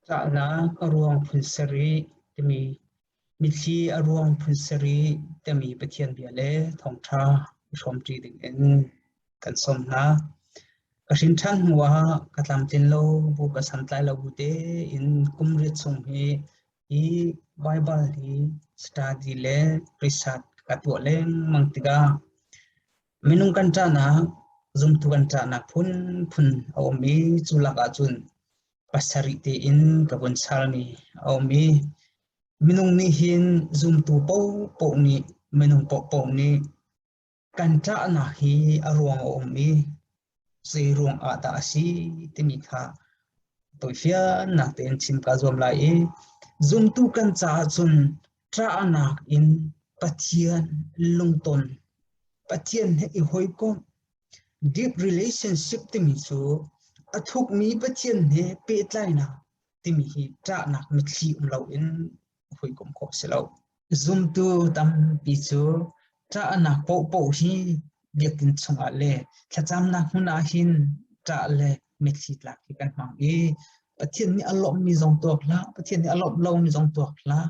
Ṭahnak a ruang phun sarih timi mitthli a ruang phun sarih timi Pathian bia le thawngṭha i hrawmṭi dingin kan sawm hna. Ka hrin ṭhan hnu ah ka tlamtlin lo bu ka santlai lo bu tein kum riat chung hi hi Baibal hi study le research ka tuah lengmang tikah minung kan ṭahnak zumtu kan ṭahnak phunphun a um i cu lakah cun pasarih tein ka vun chalmi a um i minung nih hin zumtu paohpaoh nih minung paohpaoh nih kan ṭahnak hi a ruang a um i zei ruang ah dah a si timi kha tawifiannak tein chim kaa zuam lai i zumtu kan caah cun ṭahnak in Pathian lungton Pathian he i hawikomh Deep relationship timi cu a thukmi Pathian he pehtlainak timi hi ṭahnak mitthli um loin hawikom khawh a si lo. Zumtu tampi cu ṭahnak paohpaoh hi biakinn chungah le thlacamnak hmun ah hin ṭah le mitthli tlak hi kan hmang i Pathian nih a lawmhmi zong tuak hlah, Pathian nih a lawmh lomi zong tuak hlah.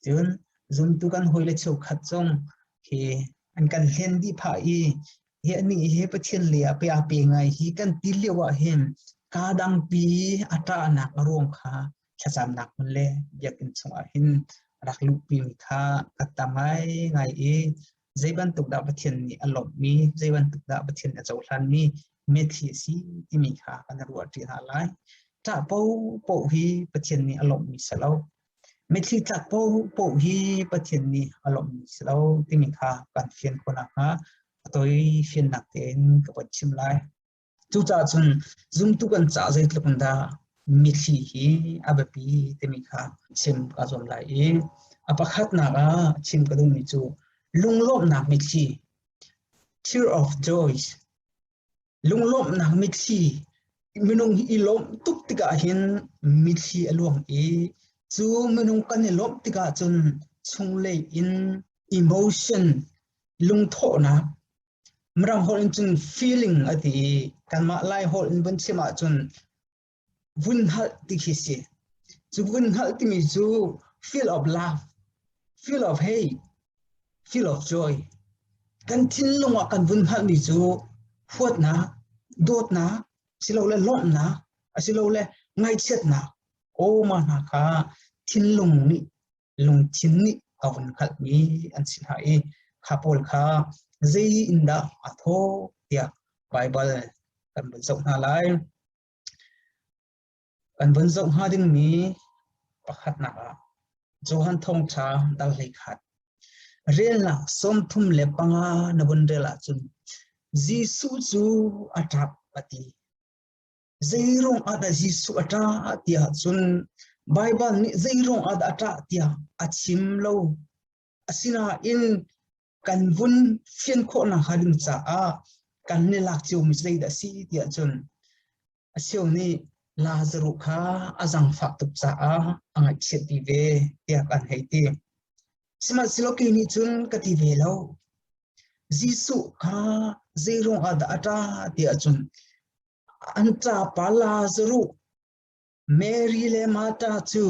Cun zumtu kan hawile cheukhat zong hi an kan hlen dih phah i hi anih hi Pathian lei ah pe a pe ngai hi kan ti lio ah hin kaa dangpi a ṭahnak a ruang kha thlacamnak hmun le biakinn chungah hin rak luhpi mi kha ka tam ngai ngai i zei bantuk dah Pathian nih a lawmhmi zei bantuk dah Pathian a cohlanmi mitthli a si timi kha kan ruah ṭi hna lai. Ṭah paohpaoh hi Pathian nih a lawmhmi si lo. Mitthli tlak paohpaoh hi Pathian nih a lawmhmi si lo timi kha kan fian khawh nakhnga a toi fiannak tein ka von chim lai. Cucaah cun zumtu kan caah zeitluk in dah mitthli hi a biapi timi kha chim kaa zuam lai i a pakhatnak ah chim ka duhmi cu lunglawmhnak mitthli tear of joy Lunglawmhnak mitthli minung hi i lawmh tuk tikah hin mitthli a luang i cu minung kan i lawmh tikah cun chunglei in emotion lungthawhnak Mirang holh in cun feeling a ti i kanmah Lai holh in vun chim ahcun vun hngalh ti khi si. Cu vun hngalh timi cu feel of love, feel of hate, feel of joy. Kan thinlung ah kan vun hngalhmi cu huatnak, dawtnak, silole lawmhnak, asilole ngaihchiatnak, aw mah hna kha thinlung nih lungthin nih a vun hngalhmi an si hna i kha pawl kha zei in dah a thawk tiah Baibal kan vun zoh hna lai. Kan vun zoh hnga dingmi pakhatnak ah Johan Thawngṭha dal 11 relnak 35 na vun rel ahcun Jesuh cu a ṭap a ti. Zeiruang ah dah Jesuh a ṭah tiah cun Baibal nih zeiruang ah dah a ṭah tiah a chim lo. Asinain kan vun fian khawhnak hnga ding caah kan ni lak ciomi zeidah a si tiah cun a cheu nih Lazaruh kha a zangfah tuk caah a ngaihchiat dih ve tiah kan hei ti. Sihmanhsehlaw kei nih cun ka ti ve lo. Jesuh kha zeiruang ah dah a ṭah tiah cun an ṭapa Lazaruh Mary le Martha cu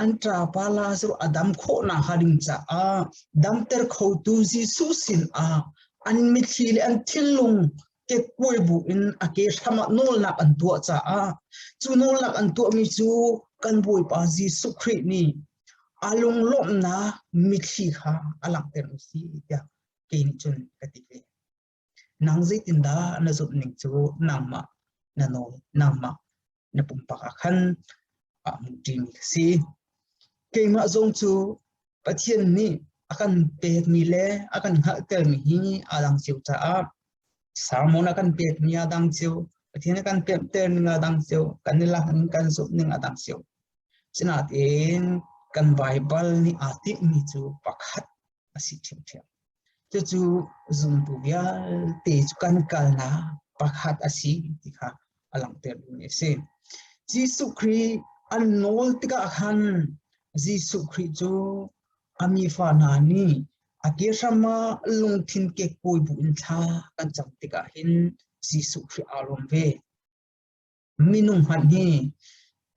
an ṭapa Lazaruh a dam khawh nakhnga ding caah damter khotu Jesuh sinah an mitthli le an thinlung kekkuai bu in a ke hram ah nawlnak an tuah caah cu nawlnak an tuahmi cu kan Bawipa Jesuh Khrih nih a lunglawmhnak mitthli kha a langhter a si tiah kei nih cun ka ti ve. Nang zeitindah na zumh ning cu nangmah na nawl nangmah na pumpak ah khan aa hmuhṭimi ka si. Keimah zong cu Pathian nih a kan pekmi le a kan hngalhtermi hi aa dang cio caah sermon a kan pekmi aa dang cio, Pathian a kan pekter ning aa dang cio, kan i lak ning kan zumh ning aa dang cio. Sinain kan Baibal nih aa tinhmi cu pakhat a si ṭhiamṭhiam. Cucu zumtu vialte cu kan kalnak pakhat a si ti kha a langhter duhmi a si. Jesuh Khrih an nawl tikah khan Jesuh Khrih cu a mi fa hna nih a ke hram ah lungthin kekkuai bu in thla kan cam tikah hin Jesuh Khrih aa lawm ve. Minung hmanh hi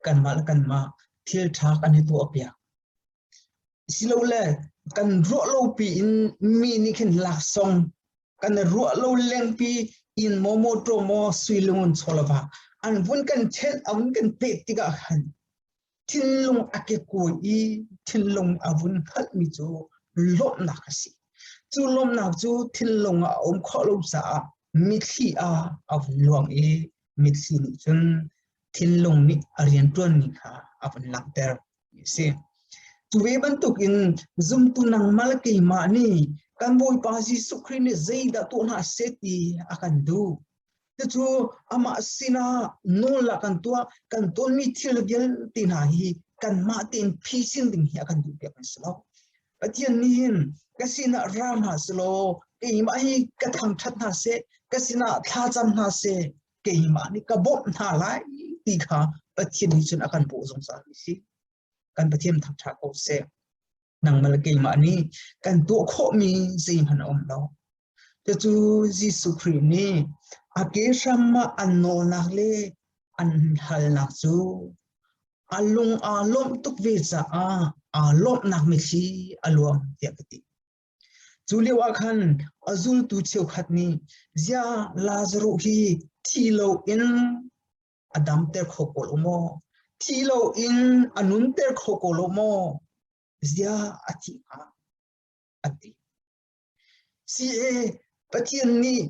kanmah le kanmah thil ṭha kan i tuah piak. Silole kan ruah lo pi in mi nih khin laksawng kan ruah lo lengpi in maw motor maw suilungun chawlava an vun kan ṭhen a vun kan pek tikah khan thinlung a kekawi i thinlung a vun hngalhmi cu lawmhnak a si. Cu lawmhnak cu thinlung ah a um khawh lo caah mitthli ah a vun luang i mitthli nih cun thinlung nih a rianṭuanmi kha a vun langhter a si. Cu ve bantukin zumtu nangmah le keimah nih kan Bawipa Jesuh Khrih nih zeidah tuah hna seh ti a kan duh. Cucu amah sinah nawl ah kan tuah, kan tuanmi thil vialte hna hi kanmah tein phisin ding hi a kan duhpiak an si lo. Pathian nih hin ka sinah ra hna selaw keimah hi ka thangṭhat hna seh, ka sinah thlacam hna seh, keimah nih ka bawmh hna lai ti kha Pathian nih cun a kan bawh zungzal mi si. Kan Pathian thangṭhat ko seh. Nangmah le keimah nih kan tuah khawhmi zeihmanh a um lo. Cucu Jesuh Khrih nih a ke hram ah an nawlnak le an halnak cu a lung aa lawmh tuk ve caah aa lawmhnak mitthli a luang tiah ka ti. Cu lio ah khan a zultu cheukhat nih ziah Lazaruh hi thi loin a damter kho ko lo maw? Thi loin a nunter kho ko lo maw? Ziah a thih hnga? An ti. Si e, Pathian nih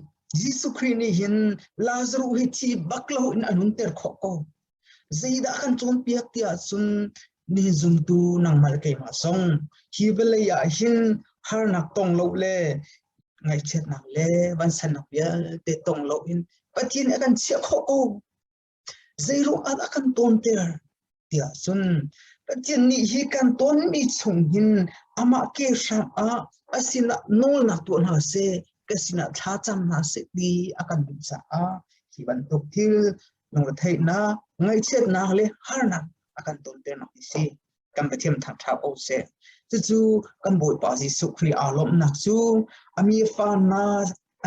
Jesuh Khrih nih hin Lazaruh hi thi bak lo in a nunter khawh ko. Zeidah kan cawnpiak tiah cun nihin zumtu nangmah le keimah zong hi vawlei ah hin harnak tong lo le ngaihchiatnak le vansannak vialte tong lo in Pathian nih a kan chiah khawh ko. Zeiruang ah dah kan tawnter tiah cun Pathian nih hi kan tawnmi chung hin amah ke hram ah a sinah nawlnak tuah hna seh, ka sinah thlacam hna seh ti a kan duh caah hi bantuk thil lungretheihnak, ngaihchiatnak le harnak a kan tawnternak hi si. Kan Pathian thangṭha ko seh. Cucu kan Bawipa Jesuh Khrih aa lawmhnak cu a mi fa hna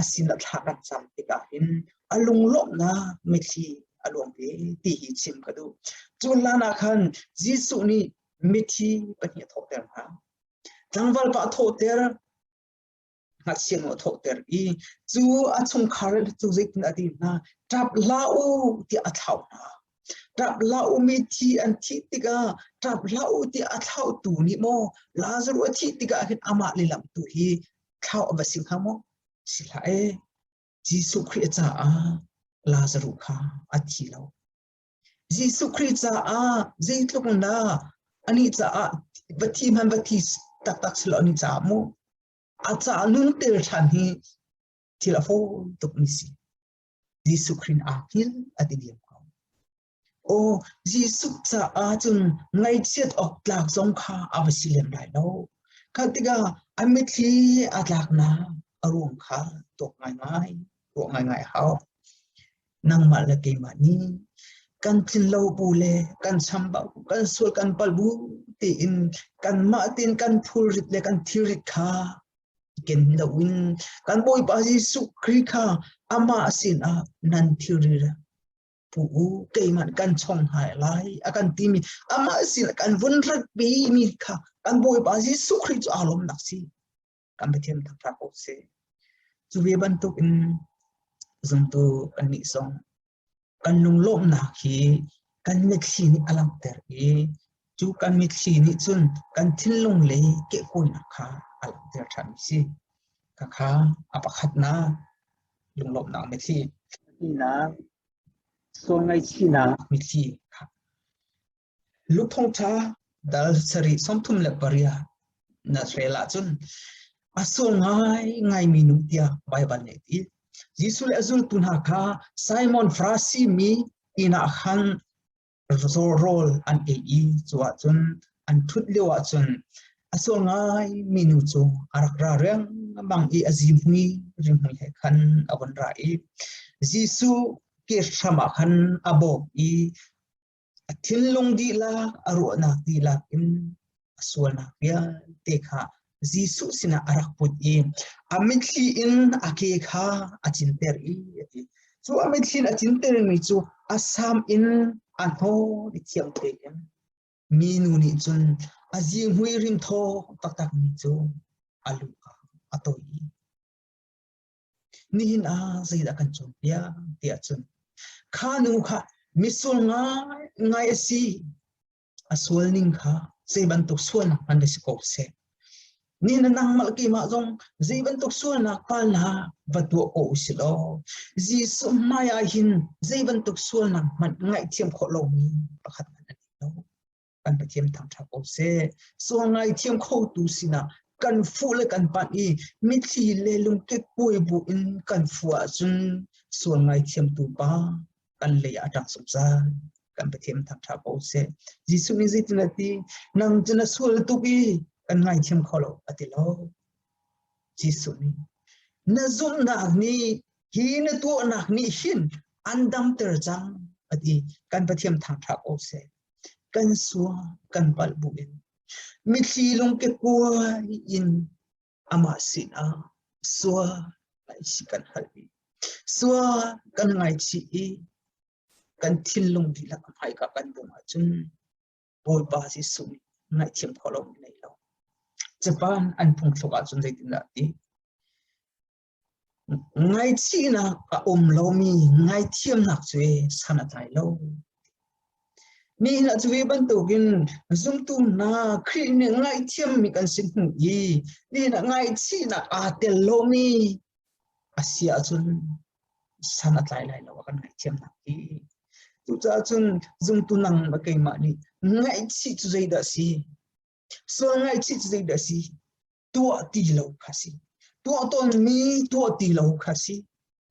a sinah thla kan cam tikah hin a lunglawmhnak mitthli a luang ve ti hi chim ka duh. Cu hlan ah khan Jesuh nih mithi pahnih a thawhter hna. Tlangval pa a thawhter, ngakchia nu a thawhter i cu a chungkhar cu zeitin a ti hna, ṭap hlah u tiah a thlauh hna. Ṭap hlah u mithi an thih tikah ṭap hlah u tiah a thlauhtu nih maw Lazarus a thih tikah hin amah lehlam tu hi thlau a va si hnga maw? Si hlah ee. Jesuh Khrih caah Lazarus kha a thi lo. Jesuh Khrih caah zeitluk dah anih caah va thi hmanh va thi taktak si lo anih caah mu a caah nun tel ṭhan hi thil a fawi tukmi si. Jesuh Khrih aa hngil a ti diam ko. Aw, Jesuh caah cun ngaihchiat awk tlak zong kha a va si lem lai lo. Kha tikah a mitthli a tlaknak a ruang kha tuak ngaingai, ruah ngaingai a hau. Nangmah le keimah nih kan tlin lo bu le kan chambau, kan sual kan palh bu tiin kanmah tein kan phurrit le kan thilrit kha ken loin kan Bawipa Jesuh Khrih kha amah sinah nan thilri pu u keimah kan chong hna lai a kan timi amah sin kan vun ratpi mi kha kan Bawipa Jesuh Khrih cu aa lawmnak si kan Pathian thangṭhat ko seh cu ve bantuk in zumtu kan nih zong kan lunglawmhnak hi kan mitthli nih a langhter i cu kan mitthli nih cun kan thinlung le kehkawinak kha a langhter ṭhan mi si khakha a pakhatnak lunglawmhnak mitthli pahnihnak sual ngaihchihnak mitthli kha Luke thawngṭha dal sarih 38 na rel ahcun a sual ngaingaimi nu tiah Baibal nih a ti. Jesuh le a zultu hna kha Simon Farasi mi inn ah khan rawl an ei i cu ahcun an ṭhut lio ahcun a sual ngaimi nu cu a rak ra riangmang i a zihmui rimhmui he khan a vun ra i Jesuh ke hram ah khan a bawk i a thinlung dihlak a ruahnak dihlak in a sualnak vialte kha Jesuh sinah a rak put i a mitthli in a ke kha a cinter i a ti. Cu a mitthli in a cintermi cu a sam in A hnaw i thiang tein minu nih cun a zihmui rimthaw taktak mi cu a lu ah a toih i nihin ah zeidah kan cawnpiak tiah cun kha nu kha misual ngai ngai a si. A sual ning kha zei bantuk sualnak hmanh si ko seh. Ni na nangmah keimah zong zei bantuk sualnak palnak va tuah ko usih law Jesuh hmai ah hin zei bantuk sualnak hmanh ngaihthiam khawh lomi pakhat hmanh an lo. Kan Pathian thangṭhat ko seh. Sual ngaithiam khotu sinah kan fuh le kan panh i mitthli le lungkek kuai bu in kan fuh ahcun sual ngaithiamtu pa kan lei ah a ṭang zungzal. Kan Pathian thangṭhat ko seh. Jesuh nih zeitin a ti? Nang cu na sual tuk i kan ngaithiam kho lo a ti lo. Jesuh nih na zumhnak nih hi na tuahnak nih hin an damter cang a ti. Kan Pathian thangṭhat ko seh. Kan sual kan palh bu in mitthli lungkekuai in amah sinah sual ngaihchih kan hal i sual kan ngaichih i kan thinlung dihlak a hmaika kan bung ahcun Bawipa Jesuh nih ngaihthiam khawh lo mi nei lo. Japan an phungthluk ahcun zeitindah ti? Ngaihchihnak a um lomi ngaithiamnak cu san a tlai lo. Nihin ah cu ve bantukin zumtu hna Khrih nih ngaihthiammi kan si hnu i nihin ah ngaihchihnak aa tel lomi a si ahcun san a tlai lai lo a kan ngaihthiamnak hi. Cucaah cun zumtu nang le keimah nih ngaihchih cu zeidah si? Sual ngaihchih cu zeidah si? Tuah ti lo kha si. Tuah tawnmi tuah ti lo kha si.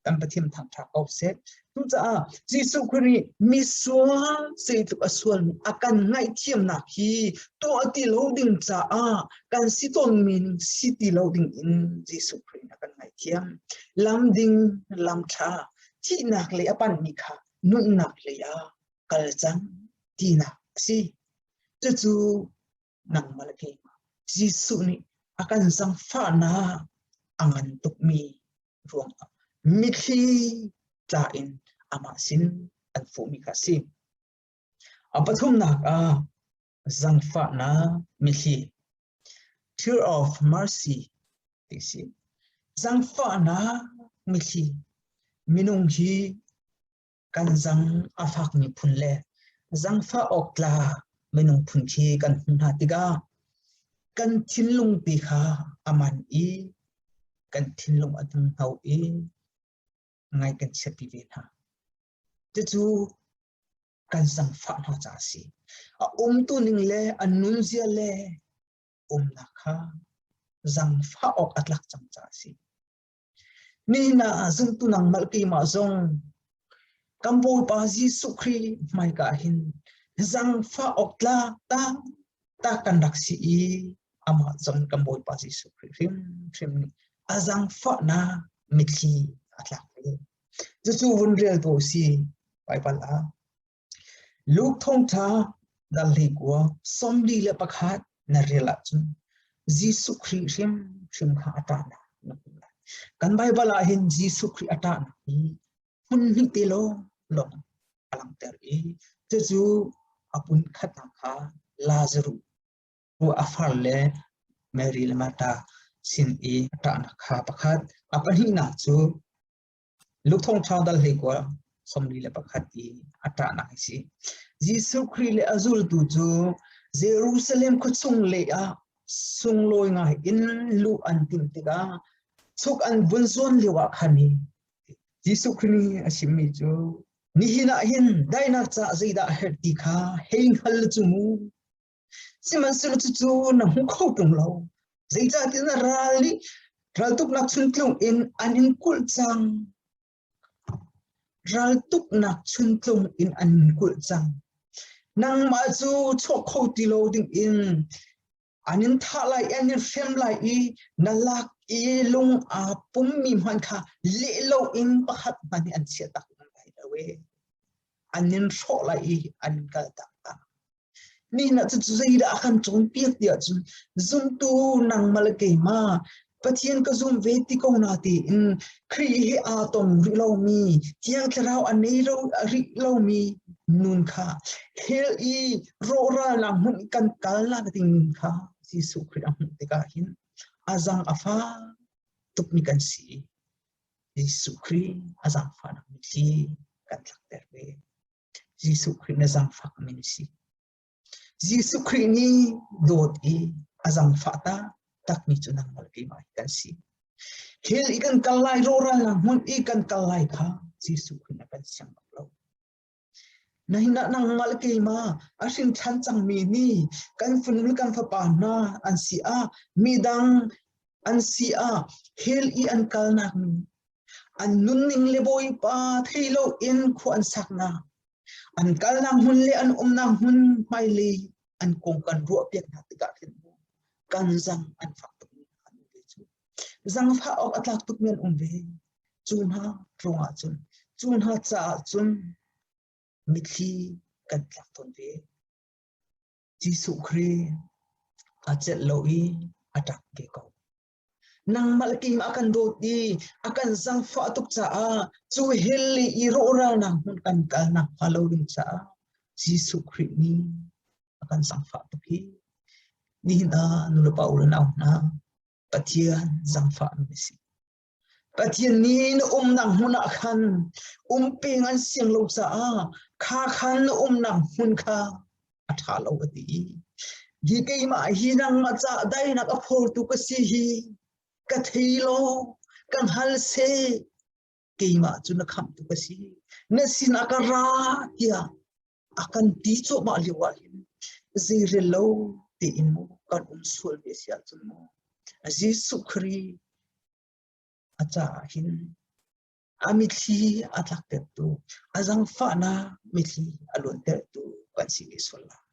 Kan Pathian thangṭha ko seh. Cucaah Jesuh Khrih nih misual zeitluk a sualmi a kan ngaihthiamnak hi tuah ti lo ding caah kan si tawnmi ning si ti lo ding in Jesuh Khrih nih a kan ngaihthiam. Lam ding, lam ṭha, thihnak lei a panhmi kha nunnak lei ah kal cang tinak a si. Cucu nangmah le keimah Jesuh nih a kan zangfahnak a ngan tukmi ruangah mitthli tla in amah sin an fuhmi kha a si. A pathumnak ah zangfahnak mitthli tear of mercy ti si. Zangfahnak mitthli minung hi kan zang a fakmi phun le zangfah awk tla minung phun khi kan hmuh hna tikah kan thinlung pi kha a man i kan thinlung a hno i ngai kan chiatpi ve hna. Cucu kan zangfah hna caah a si. A umtu ning le a nunzia le umnak kha zangfah awk a tlak cang caah a si. Nihin ah zumtu nangmah keimah zong kan Bawipa Jesuh Khrih hmaika hin zangfah awk tlak tak tak kan rak si i amah zong kan Bawipa Jesuh Khrih hrimhrim nih a zangfahnak mitthli a tlak ve. Cucu vun rel tu si Baibal ah. Luke thawngṭha dal hleikua 41 na rel ahcun Jesuh Khrih hrimhrim kha a ṭahnak na hmuh lai. Kan Baibal ah hin Jesuh Khrih a ṭahnak hi hmun hnih te lawng lawng a langhter i cucu a pun khatnak kha Lazarus a far le Mary le Martha sin i a ṭahnak kha pakhat. A pahnihnak cu Luke thawngṭha dal hleikua 41 i a ṭahnak a si. Jesuh Khrih le a zultu cu Jerusalem khuachung lei ah sunglawi ngai in luh an timh tikah chuk an vun zuan lio ah khan Jesuh Khrih nih a chimmi cu nihin ah hin daihnak caah zeidah a herh ti kha hei hngal cu mu. Sihmanhsehlaw cucu na hmu kho ṭung lo. Zeicahtiah na ral nih raltuknak chuntlung in an in kulh cang. Raltuknak chuntlung in an in kulh cang. Nangmah cu chuak kho ti lo ding in an in thah lai i an in hrem lai i na lak i lung aa pummi hmanh kha leh loin pakhat hmanh nih an chiah tak lai lo e. An in hrawh lai i an in kaltak tak. Nihin ah cucu zeidah a kan cawnpiak ti ahcun zumtu nangmah le keimah Pathian ka zum ve ti ko na tiin Khrih he aa tong rih lomi Thiang Thlarau a nei rih lomi Nun kha hell i rawhralnak hmun kan kalnak ding nun kha Jesuh Khrih a hmuh tikah hin a zang a fak tukmi kan si. Jesuh Khrih a zaangfahnak mitthli kan tlakter ve. Jesuh Khrih na zaangfakmi na si. Jesuh Khrih nih dawt i a zaangfah ta takmi cu nangmah le keimah hi kan si. Hell i kan kal lai, rawhralnak hmun i kan kal lai kha Jesuh Khrih a kan siang bak lo. Nahin ah nangmah le keimah a hrin ṭhan cangmi nih kan fanu le kan fapa hna an si ah midang an si ah hell i an kalnak mi an nunning le Bawipa thei loin khua an saknak an kalnak hmun le an umnak hmun hmailei an kong kan ruahpiak hna tikah khin kan zang an fak tukmi an um ve cu. Zangfah awk a tlak tukmi an um ve. Cu hna ruangah cun, cu hna caah cun mitthli kan tlak tawn ve. Jesuh Khrih a celh lo i a ṭap ve ko. Nangmah le keimah a kan dawt i a kan zangfah tuk caah cu hell le i rawhralnak hmun kan kalnak hnga lo ding caah Jesuh Khrih nih a kan zangfah tuk hi. Nihin ah nulepa u le nau hna Pathian zangfah mi si. Pathian nih na umnak hmun ah khan um peng an siang lo caah kha khan na umnak hmun kha a ṭha lo a ti. Hi keimah hi nangmah ca dainak a phortu ka si hi ka thei law ka hngal seh keimah cu na khamhtu ka si na sinah ka ra tiah a kan ti cuahmah lio ah hin zeirel lo tiin mu kan um sual ve si ahcun mu Jesuh Khrih a caah hin a mitthli a tlaktertu a zangfahnak mitthli a luantertu kan si ve sual lai.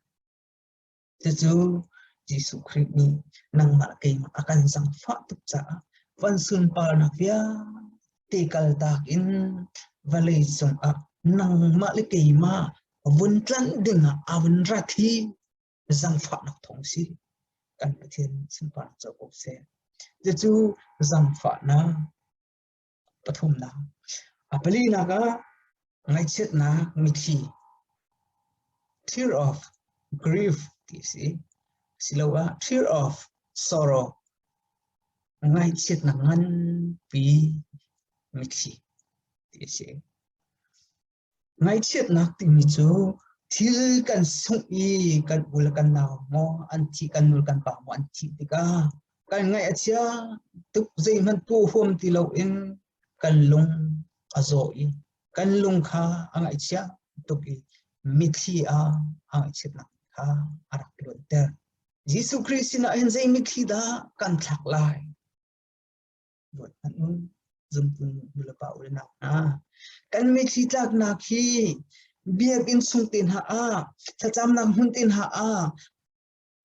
Cucu Jesuh Khrih nih nangmah keimah a kan zangfah tuk caah van sunparnak vialte kaltak in vawlei cungah nangmah le keimah vun tlanh dingah a vun rat hi zangfahnak thawng si. Kan Pathian sunparnak co ko seh. Cucu zangfahnak pathumnak. A palinak ah ngaihchiatnak mitthli tear of grief ti a si. Asiloah tear of sorrow ngaihchiatnak nganpi mitthli ti a si. Ngaihchiatnak timi cu thil kan sungh i kan u le kan nau maw an thih, kan nu le kan pa maw an thih tikah kan ngaih a chia tuk zeihmanh tuah huam ti loin kan lung a zaw i kan lung kha a ngaihchia tuk i mitthli ah a ngaihchiatnak kha a rak luanter. Jesuh Khrih sinah hin zei mitthli dah kan thlak lai? Ruat hmanh u, zumtu nulepa u le nau hna. Kan mitthli tlaknak hi biakinn chung te hna ah, thlacamnak hmun te hna ah,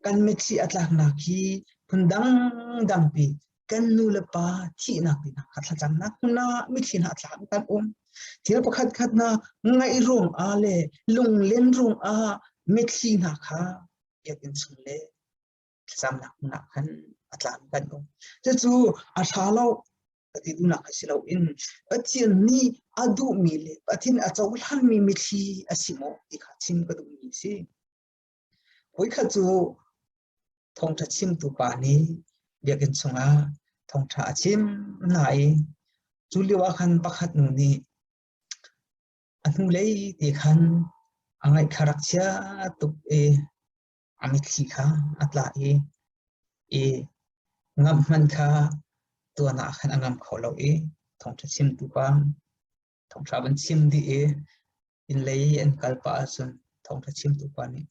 kan mitthli a tlaknak hi phun dangdangpi kan nu le pa thihnak te hna kha thlacamnak hmun ah mitthli hna tlak kan um. Thil pakhat khat na ngaih ruang ah le lunglen ruang ah mitthli hna kha biakinn chung le thlacamnak hmun ah khan a tlan kan um. Cucu a ṭha lo ka ti duhnak a si loin Pathian nih a duhmi le Pathian a cohlanmi mitthli a si maw ti kha chim ka duhmi a si. Voikhat cu thawngṭha chimtu pa nih biakinn chungah thawngṭha a chim hna i cu lio ah khan pakhat nu nih a hnulei te khan a ngaih kha rak chia tuk i a mitthli kha a tla i i ngamh hmanh kha tuan ah khan a ngam kho lo i thawngṭha chimtu pa thawngṭha van chim dih i inn lei an kal pah ahcun thawngṭha chimtu pa nih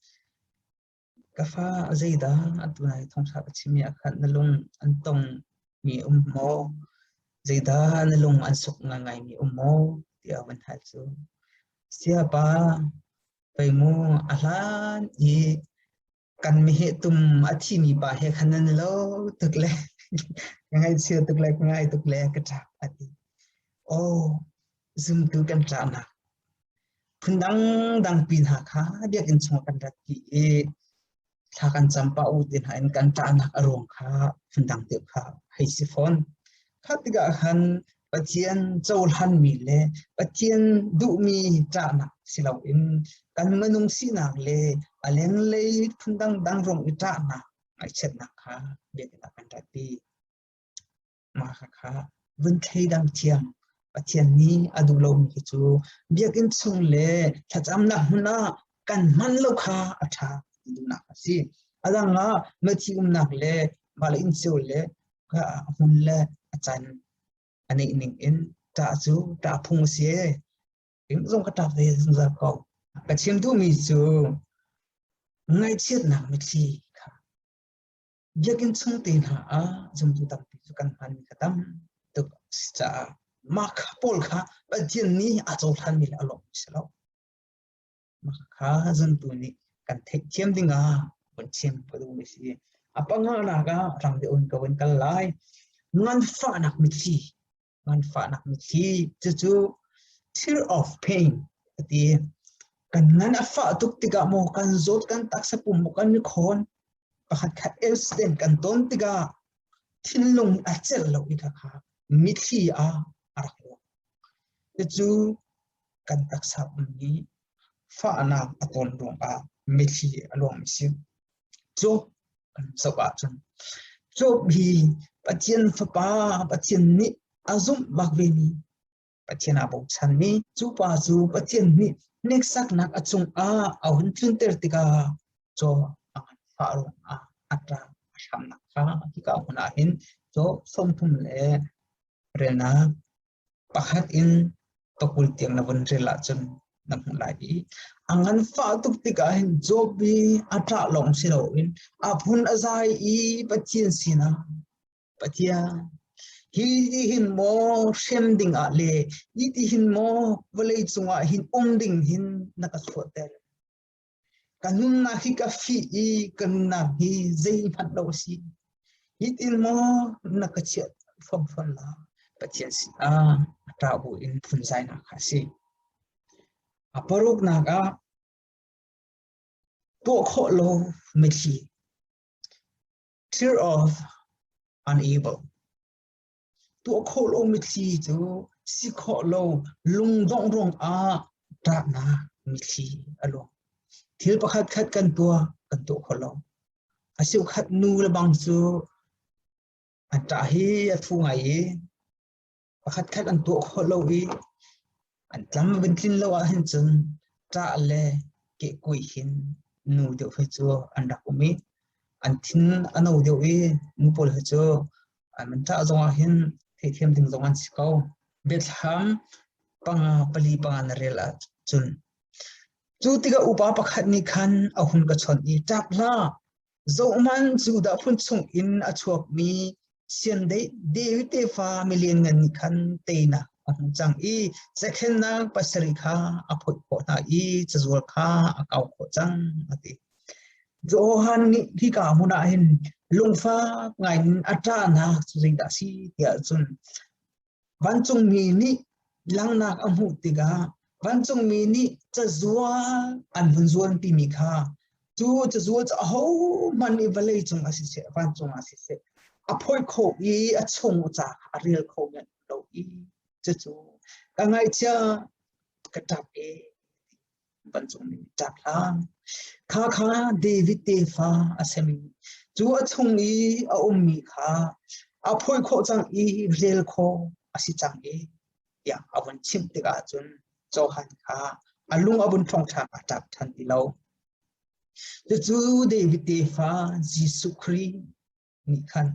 ka fa zeidah atu nai thawngṭha ka chimmi ah khan na lung an tong mi um maw zeidah na lung an suk ngaingai mi um maw tiah van hal cu siapa Pei mu a hlan i kan meheh tum a thimi pa he khan nan lo tuk le ka ngaihchia tuk le ka ngai tuk le ka ṭap a ti. Aw, zumtu kan ṭahnak phundang dang pi hna kha biakinn chung kan rat pi i thla kan cam pah u ti hna in kan ṭahnak a ruang kha phundang deuh kha hei si fawn. Kha tikah khan. Pathian cohlanmi le Pathian duhmi ṭahnak si loin kan minung sinak le a lenglei phundang dang ruang i ṭahnak ngaihchiatnak kha biakinn ah kan ṭahpi. Mah kha vun thleidang thiam Pathian nih a duh lomi khi cu biakinn chung le thlacamnak hmun ah kan hman lo kha a ṭha ti duhnak a si. A dang ah mithi umnak le mah le inn cio le hmun le a can a neih ning in ṭah cu ṭah phung a si. Keimah zong ka ṭap ve zungzal ko. Ka chim duhmi cu ngaihchiatnak mitthli kha biakinn chung te hna ah zumtu tampi cu kan hmanmi kha tam tuk a si caah mah kha pawl kha Pathian nih a cohlanmi le a lawmmi si lo. Mah kha zumtu nih kan theihthiam dingah vun chim ka duhmi si. A panganak ah rang deuh in ka vun kal lai. Nganfahnak mitthli nganfahnak mitthli cucu tear of pain a ti. Kan ngan a fah tuk tikah maw kan zawt kan taksa pum maw kan i khawn pakhat khat accident kan ton tikah thinlung a celh lo i kha mitthli ah a rak luang. Cucu kan taksa pum nih fahnak a tawn ruangah mitthli a luangmi si. Job kan zoh ahcun Job hi Pathian fapa Pathian nih a zumh bak vemi Pathian aa bochanmi cu pa cu Pathian nih hneksaknak a cungah a hun tlunter tikah Job a nganfah ruangah a ṭah a hramnak kha hika hmun ah hin Job 30 le relnak pakhat in pakul tiang na vun rel ahcun na hmuh lai i a nganfah tuk tikah hin Job hi a ṭah lawng si loin a phun a zai i Pathian sinah Pathian hi ti hin maw hrem ding ah le hi ti hin maw vawlei cungah hin um ding hin na ka chuahter Ka nunnak hi ka fih i ka nunnak hi zeihmanh lo a si. Hitin maw na ka chiah fomfon la Pathian sinah a ṭah bu in phunzainak kha a si. A paruknak ah tuah khawh lo mitthli tear of unable Tuah khawh lo mitthli cu si khawh lo lungdongh ruangah ṭahnak mitthli a luang. Thil pakhat khat kan tuah kan tuah kho lo. A khat nu le bang cu an ṭah hi a thu ngai i pakhat khat an tuah khawh lo i An tlam van tlin lo ahhin cun ṭah le kehkuai hin nu deuh hi cu an rak um i an thin a no deuh i nu pawl hi cu an ṭah zong ah hin theihthiam ding zong an si ko. Biathlam panga pali panga na rel ahcun cu tikah upa pakhat nih khan a hun ka chawnh i ṭap hlah Zohhmanh Judah phun chungin a chuakmi Siandeih David tefa milianngan nih khan teinak a hmu cang i cakhennak pasarih kha a phoih khawh hna i cazual kha a kau khawh cang a ti. Johan nih hika hmun ah hin lungfak ngaiin a ṭahnak cu zeidah a si tiah cun Vancungmi nih langhnak a hmuh tikah vancungmi nih cazual an vun zuanpimi kha cu cazual cu ahohmanh nih vawlei cung ah siseh vancung ah siseh a phoih kho i a chung ca kha a rel kho men lo i cucu ka ngaihchia ka ṭap e vancungmi nih ṭap hlah. Kha kha David tefa a simi cu a chung i a ummi kha a phoih khawh cang i rel khawh a si cang i tiah a vun chimh tikah cun Johan kha a lung a vun ṭhong ṭhan a ṭap ṭhan ti lo. Cucu David tefa Jesuh Khrih nih khan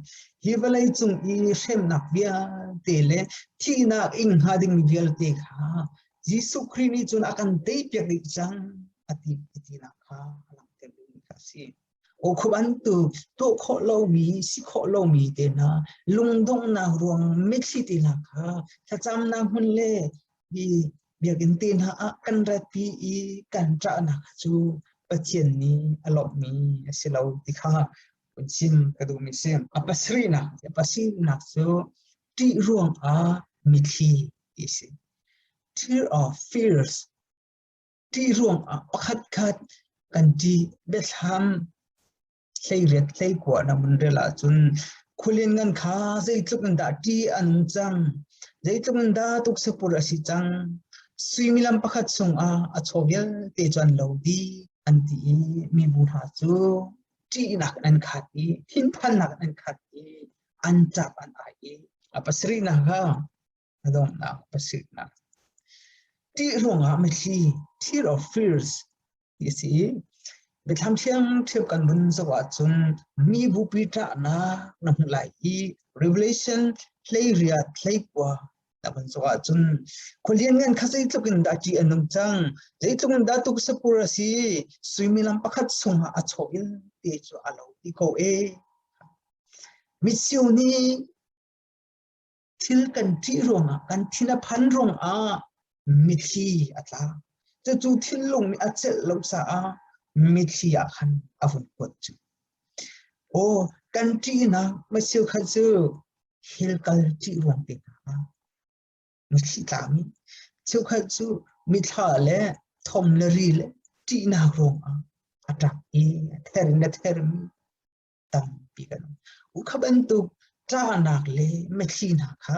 hi vawlei cung i hremnak vialte le thihnak ing hnga dingmi vialte kha Jesuh Khrih nih cun a kan teipiak dih cang a ti tinak kha a langhter duhmi kha a si. Aw khu bantuk tuah khawh lomi, si khawh lomi te hna, lungdonghnak ruang mitthli te hna kha thlacamnak hmun le hi biakinn te hna ah kan ratpi i kan ṭahnak cu Pathian nih a lawmhmi a si lo ti kha chim ka duhmi si. A pasarihnak, a pasarihnak cu ṭih ruangah mitthli ti a si. Tear of fears. Ṭih ruangah pakhat khat kan ṭih biathlam hleiriat hleikua na mun rel ahcun khualin ngan kha zeitluk in dah ṭih a nung cang. Zeitluk in dah tuksapur a si cang. Suimilam pakhat chungah a chaw vialte cu an lo dih an ti i mibu hna cu ṭihnak in an khat i thinphannak in an khat i an ṭap an ai i a pasarihnak kha a donghnak pasarihnak ṭih ruangah mitthli tear of fears ti a si i Biathlam thiangṭheo kan vun zoh ahcun mi bupi ṭahnak na hmuh lai i Revelation 18 19 na vun zoh ahcun khualian ngan kha zeitluk in dah ṭih a nung cang, zeitluk in dah tuksapur a si, suimilam pakhat chungah a chaw vialte cu a lo ti ko e. Micheu nih Thil kan ṭih ruangah, kan thin a phan ruangah mitthli a tla. Cucu thinlung nih a celh lo caah mitthli ah khan a vun kuat cu. Aw, kan ṭihnak macheu khat cu hell kal ṭih ruang te hna ah mitthli tlami, cheukhat cu mithla le thom le ri le ṭihnak ruangah a ṭap i a ther in a thermi tampi kan um. Ukha bantuk ṭahnak le mitthli hna kha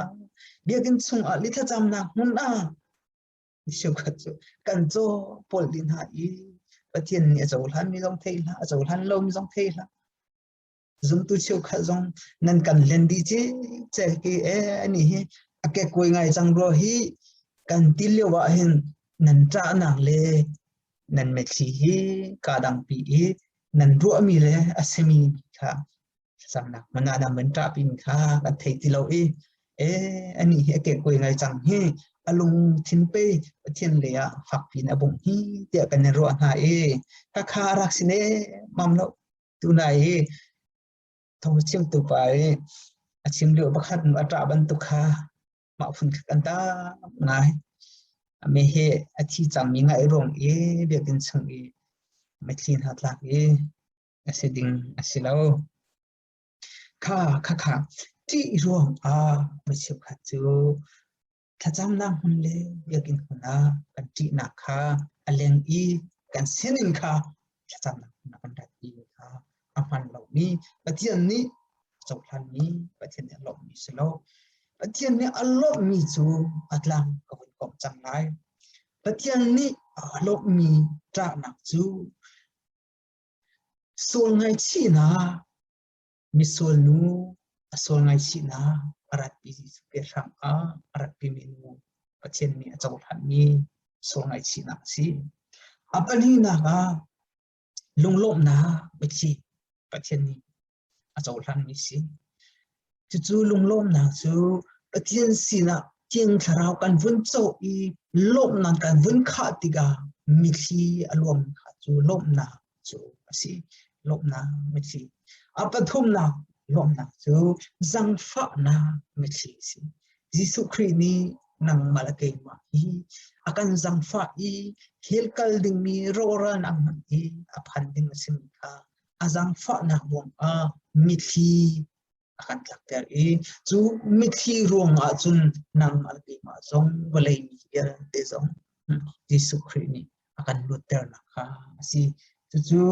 biakinn chungah le thlacamnak hmun ah cheukhat cu kan caw pawl dih hna i Pathian nih a cohlanmi zong thei hlah, a cohlan lomi zong thei hlah. Zumtu cheukhat zong nan kan hlen dih ce ce ki e ani hi a kekkuai ngai cang rua hi kan ti lio ah hin nan ṭahnak le nan mitthli hi kaa dangpi i nan ruahmi le a simi kha thlacamnak hmanh ah nan van ṭahpi mi kha kan thei ti lo i e anih hi a kekkuai ngai cang hi a lungthin pe Pathian lei ah fakpi in a bungh hi tiah kan i ruah hna i khakha a rak si ne mam lo tunai hi thong chimtu pa i a chim lio pakhat a ṭah bantuk kha mah phun kha kan tam ngai. Ame he a thi cangmi ngaih ruang i biakinn chung i mitthli hna tlak i a si ding a si lo. Kha kha kha ṭih ruang ah mi cheukhat cu thlacamnak hmun le biakinn hmun ah kan ṭihnak kha a leng i kan sinin kha thlacamnak hmun ah kan rat i kha a hman lomi Pathian nih cohlanmi Pathian nih a lawmhmi si lo. Pathian nih a lawmhmi cu a tlang ka vun komh cang lai. Pathian nih a lawmhmi ṭahnak cu sual ngaihchihnak, misual nu a sual ngaihchihnak a ratpi Jesuh Khrih hram ah a ratpimi nu Pathian nih a cohlanmi sual ngaihchihnak a si. A pahnihnak ah lunglawmhnak mitthli Pathian nih a cohlanmi si. Cucu lunglawmhnak cu Pathian sinah Thiang Thlarau kan vun co i lawmhnak kan vun khah tikah mitthli a luang kha cu lawmhnak cu a si. Lawmhnak mitthli. A pathumnak lawmhnak cu zangfahnak mitthli a si. Jesuh Khrih nih nangmah le keimah hi a kan zangfah i hell kal dingmi rawhralnak hmanh hi a phan ding a simi kha a zangfahnak ruangah mitthli a kan tlakter i cu mitthli ruangah cun nangmah le keimah zong vawlei mi vialte zong Jesuh Khrih nih a kan luatternak kha a si. Cucu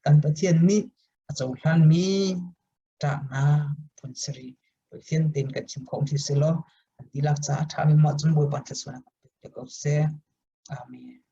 kan Pathian nih a cohlanmi ṭahnak phun sarih Pathian tein kan chim khawh si selaw kan tilak caah a ṭhami mah cun Bawipa thluachuahnak kan pek ko seh. Amen.